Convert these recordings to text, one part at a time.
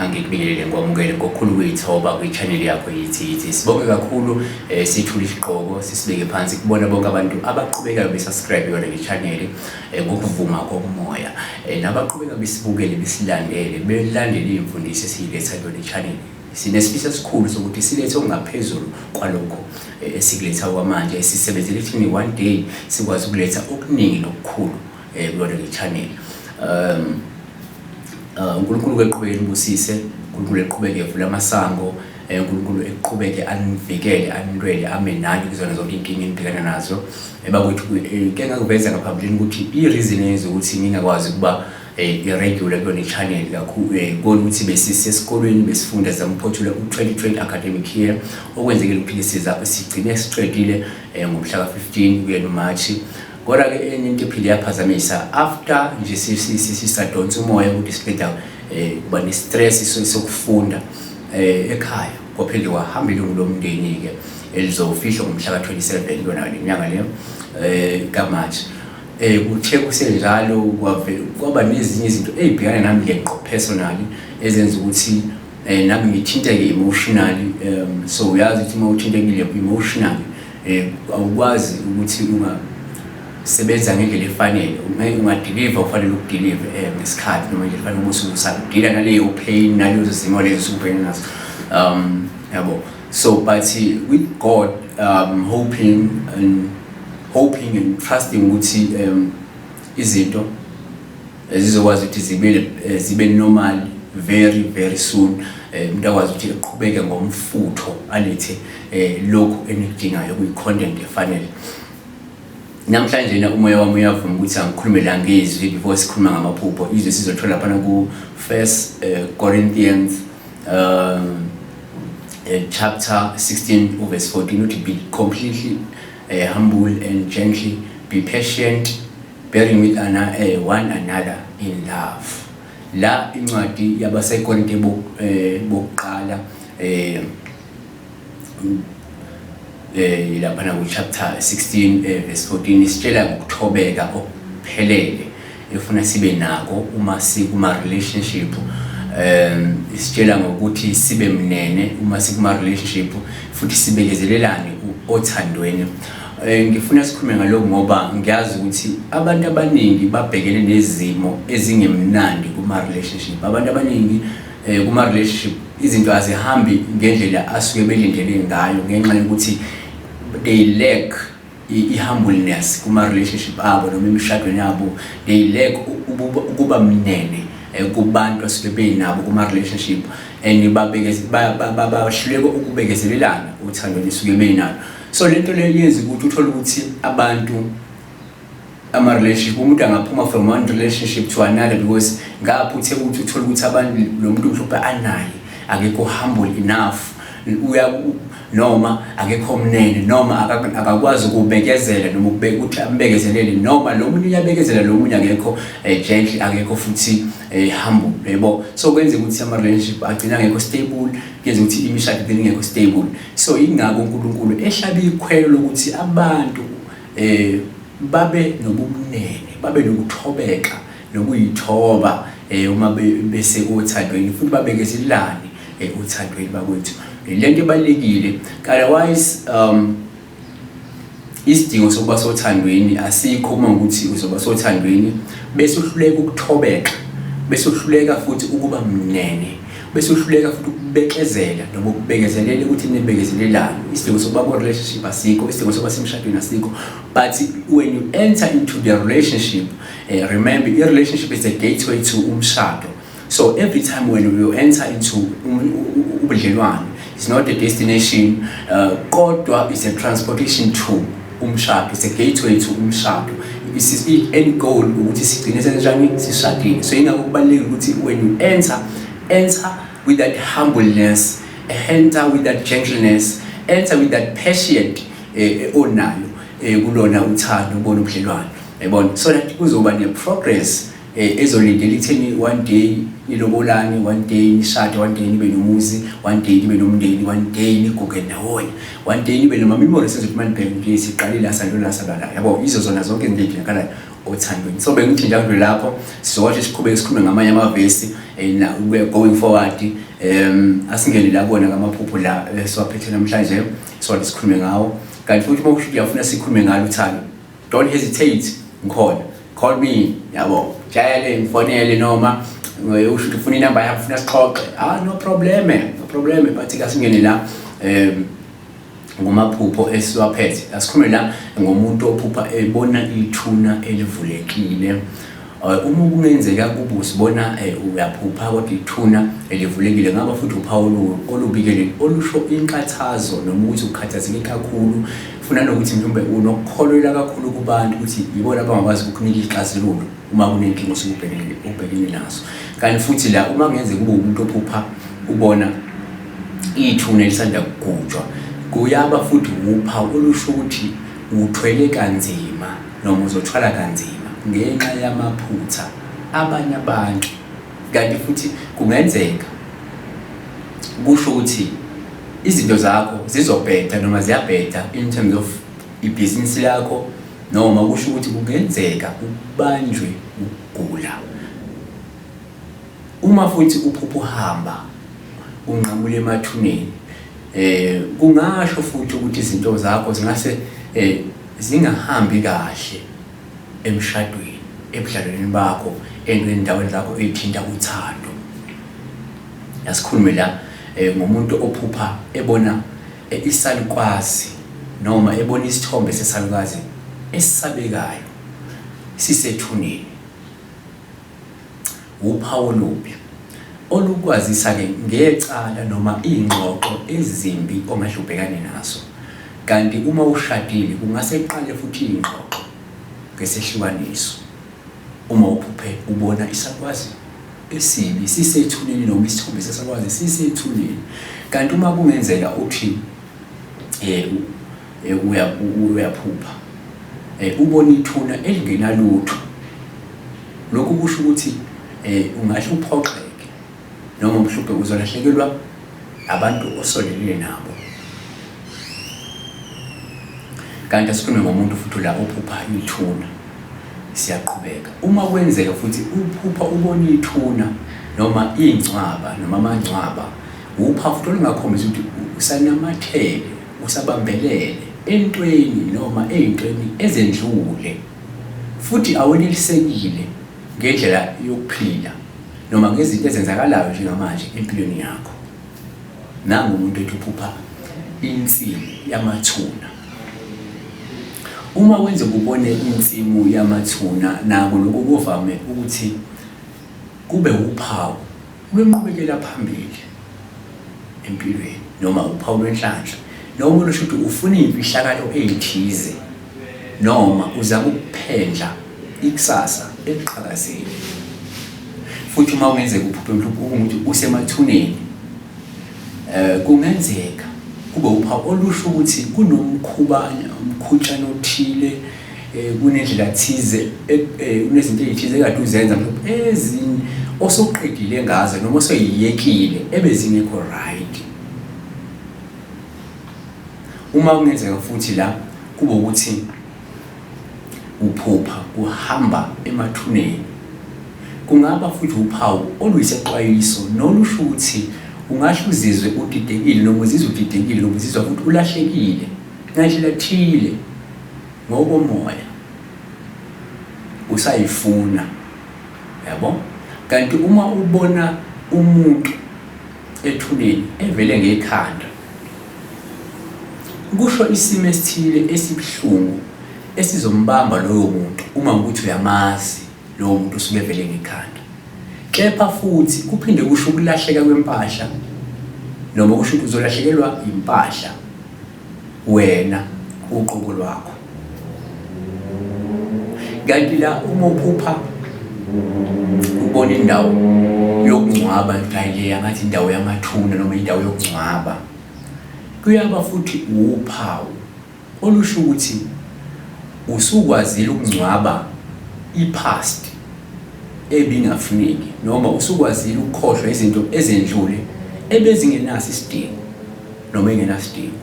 Angikubingelele ngikwamukele ngokukhulu ukuyithoba kwi-channel yakho yithi yithi. Sibonge kakhulu sithule isigqoko sisibeke phansi kubona bonke abantu abaqhubekayo besubscribe yona le channel ngokuvuma komoya, nabaqhubeka besibukele, besilandele, belandele iy'mfundiso esiyiletha kuyona channel. Sinesifiso esikhulu sokuthi silethe okungaphezulu kwalokho esikuletha kwamanje. Sisebenzele ekutheni one day sikwazi ukuletha okuningi nokukhulu kuyona le channel. UNkulunkulu eqhubeke nibusise, uNkulunkulu eqhubeke evule amasango, uNkulunkulu eqhubeke anivikele, anilwele, ame nani kuzona zonke iy'nkinga enibhekana nazo. Bakwethu, ke ngakuveza ngaphambilini ukuthi i-reason eyenza ukuthi ngingakwazi ukuba i-regular kuyona i-channel kakhulu, kona ukuthi besisesikolweni besifunda, zamuphothula u-2020 academic year. Okwenzekile ukuthi siza sigcine siqedile ngomhla ka-15 kuyena uMarch. Kodwa-ke enye into ephinde yaphazamisa after nje sisadonsa umoya ukuthi siqeda kuba ne-stress sokufunda ekhaya, kwaphinde kwahamba ilungu lomndeni-ke elizofihlwa ngomhla ka-27 kuyona le nyanga le kaMarch. Kuthe kusenjalo kwaba nezinye izinto ey'bhekana nami-ke ngqo personally ezenza ukuthi nami ngithinteke emotionally. So uyazi ukuthi uma uthintekile emotionally, awukwazi ukuthi ungasebenza ngendlela efanele, ungadeliver ufanele ukudeliver ngesikhathi noma nje fanele ube usadila naleyo pain, nalezo zimo lezo usubhekene nazo, yabo. So but with God, hoping and trusting ukuthi izinto zizokwazi ukuthi zibe normal very very soon, umuntu akwazi ukuthi eqhubeke ngomfutho alethe lokhu enikudingayo kuyi-content efanele. Namhlanje na umoya wami uyavuma ukuthi angikhulume la ngezwi before sikhuluma ngamaphupho. Izwi sizothola laphana ku First Corinthians chapter 16 verse 14, uthi, "Be completely humble and gently, be patient, bearing with one another in love." La incwadi yabaseKorinte bokuqala laphana ku chapter 16 verse 14 isitshela ngokuthobeka okuphelele efuna sibe nako uma sikuma relationship. Isitshela ngokuthi sibe mnene uma sikuma relationship futhi sibekezelelane othandweni. Ngifuna sikhulume ngalokhu ngoba ngiyazi ukuthi abantu abaningi babhekene nezimo ezingemnandi kuma relationship. Abantu abaningi kuma relationship izinto azihambi ngendlela asuke belindele ngayo ngenxa yokuthi they lack i-humbleness kuma relationship abo noma emishadweni yabo. They lack ukuba mnene kubantu asuke benabo kuma relationship and bahluleka ukubekezelelana uthando lisuke benalo. So lento leyo yenza ukuthi uthole ukuthi abantu ama relationship, umuntu angaphuma from one relationship to another because ngapha uthe ukuthi uthole ukuthi abantu lo muntu mhlawumbe anaye akekho humble enough, uya noma akekho mnene, noma akakwazi ukubekezela noma ukubeka ukuthi ambekezelele, noma lo munye uyabekezela, lo munye akekho gentle, akekho futhi humble, yebo. So kwenza ukuthi ama relationship agcina angekho stable, kwenza ukuthi imishado igcine ingekho stable. So ingakho uNkulunkulu ehlaba ikhwelo lokuthi abantu babe nobumnene, babe nokuthobeka nokuyithoba uma bese othandweni futhi babekezelelane othandweni. Bakwethu, lento ebalulekile. Otherwise isidingo sokuba sothandweni asikho uma ukuthi uzoba sothandweni bese uhluleka ukuthobeka, bese uhluleka futhi ukuba mnene, bese uhluleka futhi ukubekezela noma ukubekezelela ukuthi nibekezelelane. Isidingo sokuba ku-relationship asikho, isidingo sokuba semshadweni asikho. But when you enter into the relationship, remember, i-relationship is a gateway to umshado. So every time when you enter into ubudlelwano, it's not a destination, kodwa it's a transportation to umshado, it's a gateway to umshado. End goal ukuthi sigcine senjani? Sishadile. So ingakho kubalulekile ukuthi when you enter, enter with that humbleness, enter with that gentleness, enter with that patient onayo kulona uthando, ubona ubudlelwano, yabona, so that kuzoba ne-progress ezolindela ekutheni one day nilobolane, one day nishade, one day nibe nomuzi, one day nibe nomndeni, one day niguge ndawonye, one day nibe nama-memories ezokuthi manibheke nje siqalile asandula sabala, yabo. Izo zona zonke izinto ey'dingakalayo. Othandweni. So bengithi nje akudlule lapho, sizokwathi siqhubeke sikhulume ngamanye amavesi going forward. Asingene la kuwona ngamaphupho la esiwaphethe namhlanje, siwathi sikhulume ngawo. Kanti futhi uma usho uyafuna sikhulume ngalo uthando, don't hesitate, ngikhona. Call me, yabo. Tshele, ngifonele noma usho ukuthi ufuna inamba yakho, ufuna sixoxe. Ah, no problem, no problem. But asingene la ngomaphupho esiwaphethe. Asikhulume la ngomuntu ophupha ebona ithuna elivulekile. Uma kungenzeka kube usibona uyaphupha kodwa ithuna elivulekile, ngaba futhi uphawu olubi-ke olusho inkathazo noma ukuthi ukhathazeke kakhulu, funa nokuthi mhlawumbe unokukholelwa kakhulu kubantu ukuthi yibona abangakwazi ukukunika ixazululo uma kunenkinga osuke ubhekene naso. Kanti futhi la uma kungenzeka kube umuntu ophupha ubona ithuna elisanda kugujwa, kuyaba futhi wuphawu olusho ukuthi uthwele kanzima noma uzothwala kanzima ngenxa yamaphutha abanye abantu. Kanti futhi kungenzeka kusho ukuthi izinto zakho zizobheda noma ziyabheda in terms of ibhizinisi lakho, noma kusho ukuthi kungenzeka ubanjwe ukugula. Uma futhi uphupha uhamba unqamula emathuneni, kungasho futhi ukuthi izinto zakho zingase zingahambi kahle emshadweni, ebudlelwaneni bakho, endaweni zakho ey'thinta uthando. Asikhulume la ngomuntu ophupha ebona isalukwazi noma ebona isithombe sesalukazi esisabekayo sisethuneni. Wuphawu olubi olukwazisa-ke ngecala noma iy'ngxoxo ezimbi ongahle ubhekane nazo. Kanti uma ushadile kungase kuqale futhi iy'ngxoxo ngesehlukaniso. Uma uphuphe ubona isakwazi esibi sisethuneni noma isithombe sesakwazi sisethuneni. Kanti uma kungenzeka uthi uyaphupha ubona ithuna elingenalutho, lokhu kusho ukuthi ungahle uphoxeke noma mhlawumbe uzolahlekelwa abantu osondelene nabo. Kanti asikhulume ngomuntu futhi la ophupha ithuna. Siyaqhubeka. Uma kwenzeka futhi uphupha ubona ithuna noma ingcwaba noma amangcwaba, uphawu futhi olungakhombisa ukuthi usanamathele, usabambelele entweni noma ey'ntweni ezendlule, futhi awenelisekile ngendlela yokuphila noma ngezinto ezenzakalayo njengamanje empilweni yakho. Nangu umuntu ethi uphupha insimu yamathuna. Uma kwenzeka ubone insimu yamathuna, nako lokhu kuvame ukuthi kube wuphawu lwenqubekela phambili empilweni noma uphawu lwenhlanhla, noma olusho ukuthi ufuna iy'mfihlakalo ey'thize noma uzama ukuphendla ikusasa eliqhakazile. Futhi uma kungenzeka uphuphe mhlawumbe ukuthi usemathuneni, kungenzeka kube uphawu olusho ukuthi kunomkhuba, umkhutshana othile, kunendlela thize, kunezinto ey'thize ekade uzenza mhlawumbe ezinye osuqedile ngazo noma oseyiyekile ebezingekho right. Uma kungenzeka futhi la kube ukuthi uphupha uhamba emathuneni, kungaba futhi uphawu oluyisexwayiso nolusho ukuthi ungahle uzizwe udidekile noma uzizwe udidekile noma uzizwa futhi ulahlekile ngandlela thile ngokomoya, usayifuna, yabo. Kanti uma ubona umuntu ethuneni evele ngekhanda, kusho isimo esithile esibuhlungu esizombamba loyo muntu uma ukuthi uyamazi lowo muntu osuke evele ngekhanda. Kepha futhi kuphinde kusho ukulahleka kwempahla noma kusho ukuthi uzolahlekelwa impahla wena uqobo lwakho. Kanti la uma uphupha ubona indawo yokungcwaba, hayi ngathi indawo yamathuna noma indawo yokungcwaba, kuyaba futhi uphawu olusho ukuthi usukwazile ukungcwaba i-past ebingafuneki noma usukwazile ukukhohlwa izinto ezendlule ebezingenaso isidingo noma engenasidingo.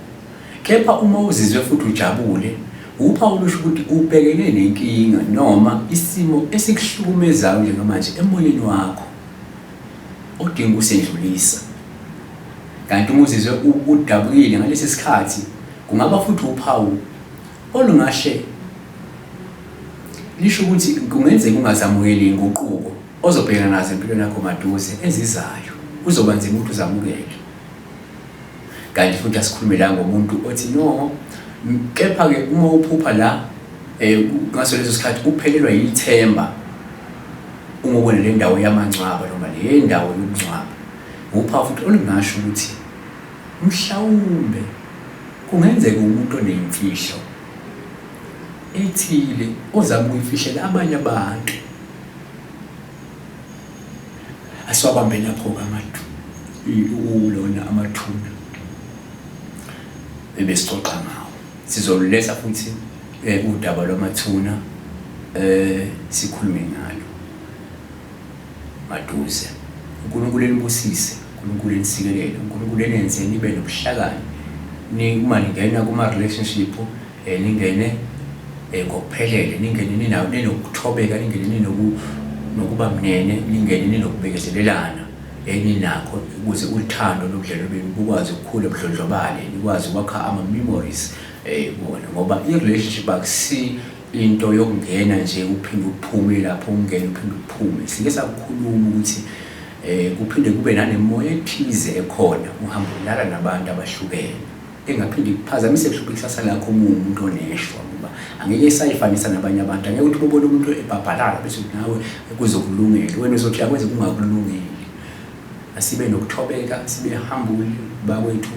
Kepha uma uzizwe futhi ujabule, Uphawu olusho ukuthi ubhekene nenkinga noma isimo esikuhlukumezayo njengamanje emoyeni wakho odinga ukusendlulisa. Kanti uma uzizwe udabukile ngalesi sikhathi kungaba futhi uphawu olungahle lisho ukuthi kungenzeka ungazamukeli inguquko ozobhekana nazo empilweni yakho maduze ezizayo. Kuzoba nzima ukuthi uzamukele. Kanti futhi asikhulume la ngomuntu othi no, kepha-ke uma uphupha la ngaso leso sikhathi uphelelwa yithemba uma ubona le ndawo yamangcwaba noma le ndawo yokungcwaba. Uphawu futhi olungasho ukuthi mhlawumbe kungenzeka umuntu onemfihlo ethile ozama ukuyifihlela abanye abantu. Asiwabambe lapho-ke lona amathuna ebesixoxa ngawo. Sizoluletha futhi udaba lwamathuna sikhulume ngalo maduze. UNkulunkulu enibusise, uNkulunkulu enisikelele, uNkulunkulu enenze nibe nobuhlakani. Uma ningena kuma-relationship ningene ngokuphelele, ningene ninokuthobeka, ningene nokuba mnene, ningene ninokubekezelelana eninakho ukuze uthando nobudlelwano benu bukwazi ukukhula budlondlobale, nikwazi ukwakha ama-memories kuwona. Ngoba i-relationship akusi into yokungena nje uphinde uphume lapho, ungene uphinde uphume. Sike sakukhuluma ukuthi kuphinde kube nanemoya ethize ekhona, uhambe ulala nabantu abahlukene engaphinde ikuphazamise mhlawumbe ikusasa lakho uma uwumuntu oneshwa, ngoba angeke esayifanisa nabanye abantu. Angeke ukuthi ubone umuntu ebhabhalala bese uthi nawe kuzokulungela, wena uzothi akwenze kungakulungeli. Asibe nokuthobeka, sibe humble bakwethu,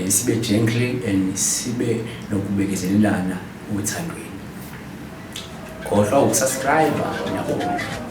sibe gentle and sibe nokubekezelelana othandweni. Khohlwa ukusubscribe, ngiyabonga.